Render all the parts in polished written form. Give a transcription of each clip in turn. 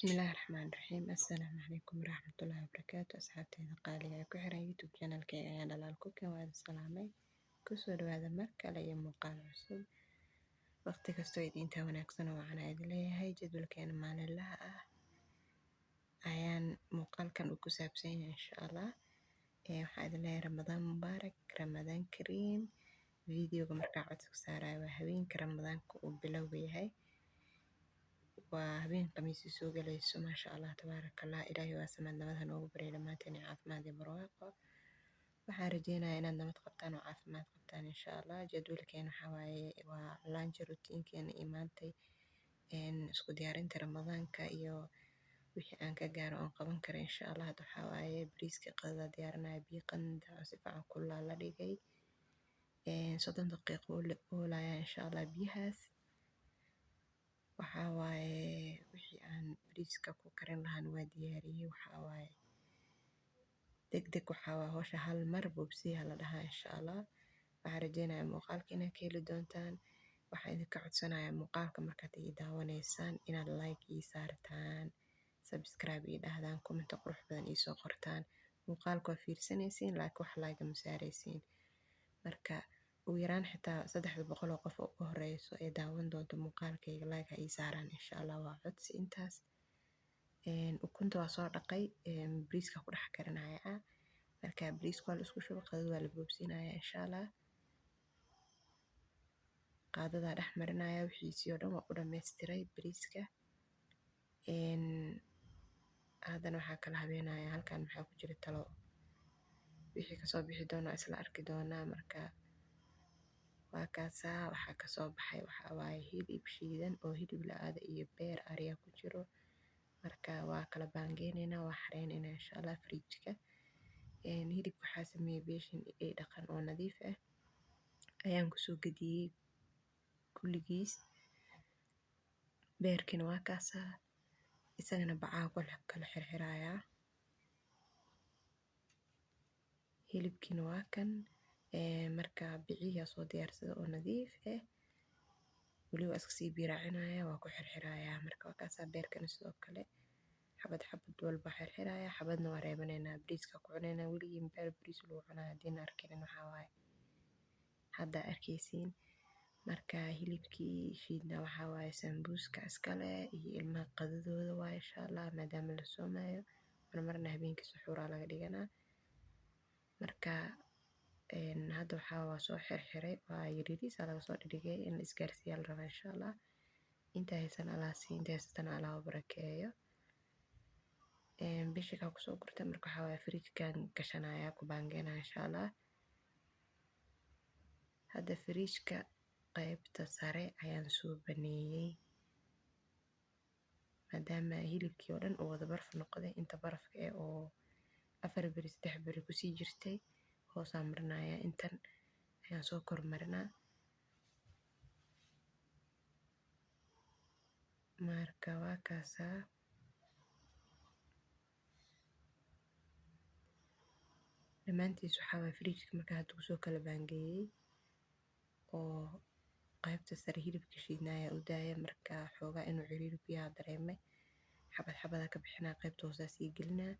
Bismillahi Raxmaani Raxiim. Assalaamu calaykum waraxmatullaahi wabarakaatu. Asxaabteyda qaaliga ee ku xiran YouTube channelkayga ayaan dhalaal ku waada salaamay. Kusoo dhawaada mar kale iyo muuqaal cusub. Waqti kastoo idinta wanaagsan oo waxaan idin leeyahay, jadwalkeena maalinlaha ah ayaan muuqaalkan uu ku saabsan yahay, insha Allah. Waxaan idin leeyahay Ramadaan mubaarak, Ramadaan kariim. Videoga markaa codka saarayo waa habeenka Ramadaanka uu bilowga yahay. Waa habeen Khamiisi soo galayso. Maasha Allah, tabaaraka Allah. Ilaahay waa samad, nabad ha noogu baryay dhammaanteen, caafimaad iyo barwaaqo. Waxaan rajeynayaa inaad nabad qabtaan oo caafimaad qabtaan, insha Allah. Jadwalkeena waxaa waaye waa lunch routinekeena iyo maantay isku diyaarinta Ramadaanka iyo wixii aan ka gaaro oon qaban karo, insha Allah. Hadda waxaa waaye bariiska qadada diyaarinaya, biyo qandac oo si fiican kulaa la dhigay. 30 daqiiqo oolaya, insha Allah. Biyahaas waxaa waaye wixii aan bariiska ku karin lahaan waa diyaariyey. Waxaa waaye deg deg, waxaa waaye hawsha hal mar boobsiya la dhahaa, insha Allah. Waxaan rajeynayaa muuqaalka inaad ka heli doontaan. Waxaan idinka codsanayaa muuqaalka markaad ii daawanaysaan inaad like ii saartaan, subscribe ii dhahdaan, comment qurux badan ii soo qortaan. Muuqaalka waa fiirsanaysiin, laakiin wax like ma saaraysiin. Marka ugu yaraan xitaa 300 oo qof oo u horeyso ee daawan doonto muuqaalkayga like ha ii saaraan, insha Allah. Waa codsi intaas. Ukunta waa soo dhaqay, bariiska ku dhex karinaya. Marka bariiska waa la isku shubay, qadada waa la boobsiinaya, insha Allah. Qaadadaa dhex marinaya, wixiisii oo dhan waa u dhammaystiray bariiska. Haddana waxaa kala habeenaya halkan maxaa ku jira talo. Wixii kasoo bixi doona isla arki doonaa. Marka waa kaasaa waxaa kasoo baxay. Waxaa waaye hilib shiidan oo hilib la-aada iyo beer ariya ku jiro. Marka waa kala baangeyneynaa, waa xareyneynaa, insha Allah, fridge-ka. Hilibka waxaa sameeyey beeshin ee dhaqan oo nadiif ah ayaan kusoo gadiyey kulligiis. Beerkina waa kaasaa, isagana bacaa ku kala xirxirayaa. Hilibkiina waa kan. Marka biciyaa soo diyaarsada oo nadiif ah, weli waa iska sii biiraacinaya, waa ku xirxirayaa. Marka waa kaasaa. Beerkana sidoo kale xabad xabad walba xirxiraya, xabadna waa reebanaynaa, bariiska ku cunaynaa. Weligiin beer bariis lagu cunaa haddiina arkinin, waxaa waaye hadda arkaysiin. Marka hilibkii shiidna waxaa waaye sambuuska iskale iyo ilmaha qadadooda waaye, insha Allah, maadaama la soomayo. Marmarna habeenkii suxuuraa laga dhiganaa. Marka hadda waxaa waa soo xirxiray, waa yaryariisa laga soo dhigay, in la isgaarsiiyaa la rabaa, insha Allah. Inta haysan Allah siiyo, inta haysatana Allah u barakeeyo. Bishikaa kusoo gurtay. Marka waxaa waaye fridge-kan gashanaya, ku baangeynaya, insha Allah. Hadda fridge-ka qaybta sare ayaan soo baneeyey maadaama hilibkii oo dhan uu wada baraf noqday. Inta barafka eh oo 4 beri, 3 beri kusii jirtay hoosaan marinaya, intan ayaan soo kormarinaa. Marka waa kaasaa. Dhammaantiis waxaa waye fridge-ka marka hadda kusoo kala baangeeyey oo qaybta sare hilibka shiidnaya u daaya. Marka xoogaa inuu ciriiri ku yaha dareemay, xabad xabadaa ka bixinaa, qaybta hoosaa sii gelinaa.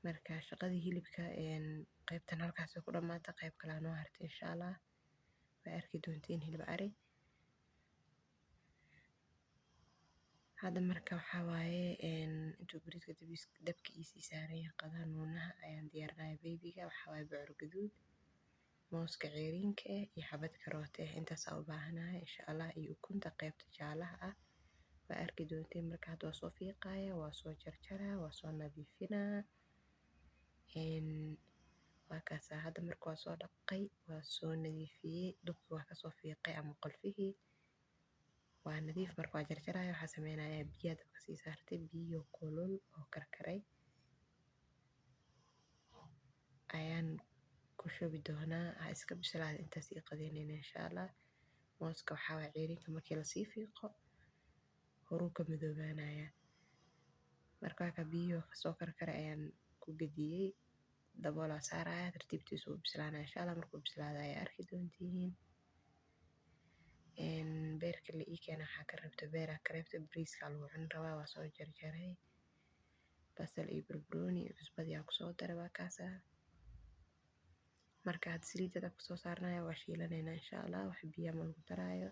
Marka shaqadii hilibka qaybtan halkaas ku dhammaata, qayb kalaa noo hartay, insha Allah. Waa arki doontiin hilib ari. Hadda marka waxaa waaye intuu bariiska dabka iisii saaran yahay, qadaha nuunaha ayaan diyaarinaya. Babyga waxaa waaye bocor gaduud, mooska ceeriinka ah iyo xabad karoote ah. Intaasaa u baahanahay, insha Allah, iyo ukunta qaybta jaalaha ah. Waa arki doontiin. Marka hadda waa soo fiiqaya, waa soo jarjaraa, waa soo nadiifinaa. Waa kaasaa. Hadda marka waa soo dhaqay, waa soo nadiifiyey, dubki waa kasoo fiiqay ama qolfihii, waa nadiif. Marka waa jarjaraya. Waxaa sameynaya biyaa dabka sii saartay, biyo kulul oo karkaray ayaan ku shubi doonaa. Ha iska bislaada intaas ii qadeynayna, insha Allah. Mooska waxaa waye ceeriinka markii lasii fiiqo horuu ka madoobaanaya. Marka waa ka biyo kasoo karkaray ayaan ku gediyey, daboolaa saaraya, tartiibtiisu u bislaanaya, insha Allah. Markuu bislaada ayaa arki doontiin. Beerka la ii keena waxaa ka rabta beeraa ka reebta, bariiska lagu cuni rabaa. Waa soo jarjaray, basal iyo barbarooni iyo cusbadii aa kusoo daray, waa kaasaa. Marka had saliidda dabka soo saarnaya, waa shiilanayna insha Allah. Wax biyo ma lagu daraayo,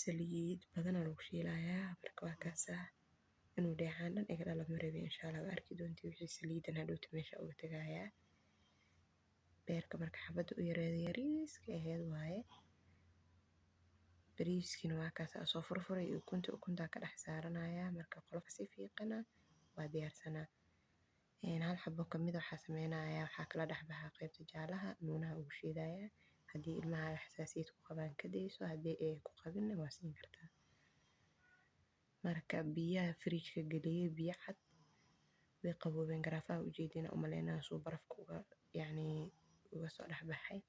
saliid badanaa lagu shiilayaa. Marka waa kaasaa, inuu dheecaan dhan iga dhala ma rabi. Insha Allah waa arki doontii wixii saliidan hadhowta meesha uga tagayaa. Beerka marka xabadda u yareeda yariiska aheyd waaye. Bariiskiina waa kaas soo furfuray iyo ukunta, ukuntaa ka dhex saaranaya. Marka qolofa si fiiqana waa diyaarsanaa. Hal xabo kamid waxaa sameynaya, waxaa kala dhex baxaa qaybta jaalaha, nuunaha ugu shiidaya. Haddii ilmaha xasaasiyad ku qabaan ka dayso, haddii ay ku qabinna waa siin kartaa. Marka biyaha fridge-ka geliyey, biyo cad, way qaboobeen. Garaafaha ujeedina umaleynaa suu barafka uga yacni uga soo dhex baxay,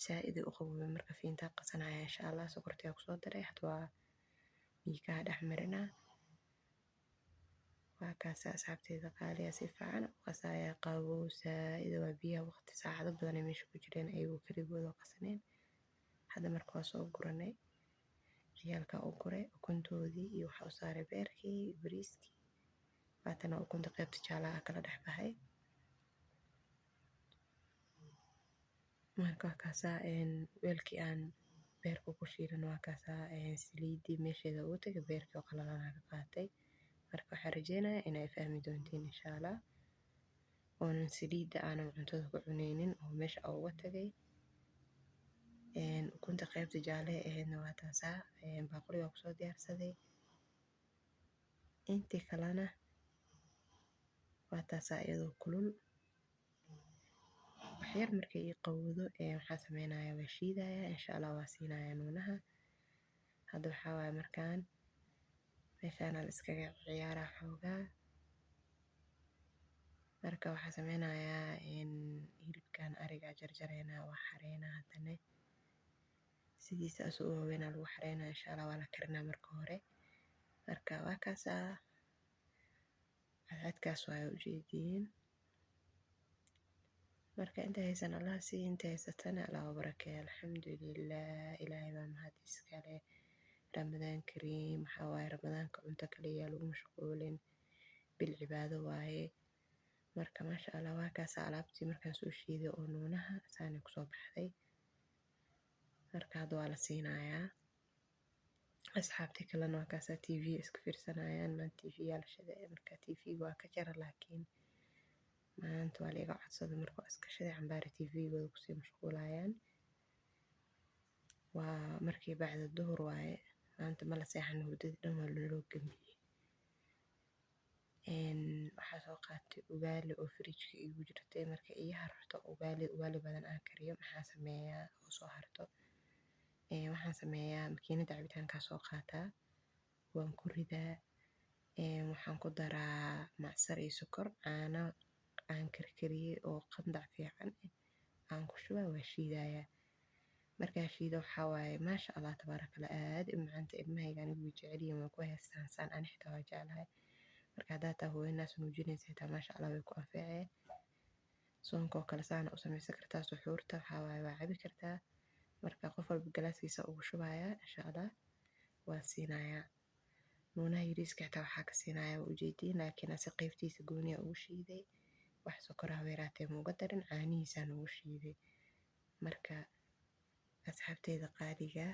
saa-id u qaboobeen. Marka fiintaa qasanaya insha Allah, sokortiyaa kusoo daray, hada waa miikaha dhex marinaa. Waa kaasa asxaabteyda qaaliya, si fiican u qasaya. Qabow saa-id waa biyaha, waqti saacado badan ay meesha ku jireen ayagoo keligooda qasaneen. Hadda marka waa soo guranay, ciyaalka u guray ukuntoodii iyo waxa u saaray beerkii, bariiskii. Waatana ukunta qaybta jaalaha kala dhex baxay. Marka waa kaasaa weelkii aan beerka ku shiilan, waa kaasaa saliidii meesheeda ugu tagay, beerkii oo qalalan ka qaatay. Marka waxaan rajeynayaa inay fahmi doontiin insha Allah, oonan saliidda aanan cuntada ku cuneynin oo meesha uga tagay. Ukunta qaybta jaalaha ahaydna waa taasaa, baaquliga kusoo diyaarsaday. Intii kalena waa taasaa iyadoo kulul. Waxyar markay ii qabowdo waxaan sameynayaa, waa shiidayaa insha Allah, waa siinayaa nuunaha. Hadda waxaa waaye markaan meeshaan la iskaga ciyaaraa xoogaa. Marka waxaa sameynayaa hilibkan ariga jarjareynaa, waa xareynaa. Haddana sidiisa asoo u waaweynaa lagu xareynaa insha Allah, waa la karinaa marka hore. Marka waa kaasaa, cadcadkaas waa ujeediin. Marka inta haysan Allah siiyo, inta haysatana Allah u barakeeyo. Alxamdulilah, Ilaahay baa mahad iskale. Ramadaan kariim. Waxaa waaye Ramadaanka cunto kaliya lagu mashquulin, bil cibaado waaye. Marka maasha Allah, waa kaasa alaabtii markaan soo shiiday oo nuunaha saani kusoo baxday. Marka hadda waa la siinayaa asxaabtii kalena, waa kaasaa TV iska fiirsanayaan. Maanta TV yaa la shiday, marka TV waa ka jara, laakiin maanta waa la iga codsaday. Marka waa iska shiday cambaari, TV-gooda kusii mashquulayaan. Waa markii bacda duhur waaye. Maanta ma la seexan, hurdadii dhan waa loo gambiyey. Waxaa soo qaatay ugaali oo fridge-ka iigu jirtay. Marka ii harto ugaali, ugaali badan aan kariyo, maxaa sameeyaa oo soo harto? Waxaan sameeyaa makiinada cabitaankaa soo qaataa, waan ku ridaa. Waxaan ku daraa macsar iyo sokor, caano aan karkariyey oo qandac fiican aan ku shubaa, waa shiidayaa. Markaa shiido waxaa waaye maasha Allah tabaaraka Allah, aad u macaanta. Ilmahayga anigu way jecel yihiin, waa ku haystaan saan, ani xitaa waa jeclahay. Marka haddaa taa hooyo naas nuujinaysa xitaa, maasha Allah, way ku anfacee. Soonka oo kale saana u samaysan kartaa, suxuurta waxaa waaye waa cabi kartaa. Marka qof walba galaaskiisa ugu shubayaa insha Allah, waa siinayaa. Nuunaha yariiska xitaa waxaa ka siinayaa, waa ujeediin, laakiin ase qaybtiisa gooniya ugu shiiday, wax sokoraha weeraatee ma uga darin, caanihiisaan ugu shiiday. Marka asxaabteyda qaaliga,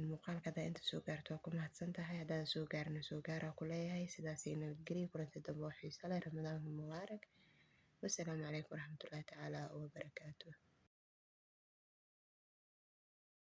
muuqaalka haddaa inta soo gaarto waa ku mahadsan tahay, haddaada soo gaarina soo gaaraa ku leeyahay. Sidaasay nabadgelyo, kulanti dambe oo xiiso leh. Ramadaanka mubaarak. Wasalaamu calaykum waraxmatullaahi tacaala wabarakaatuh.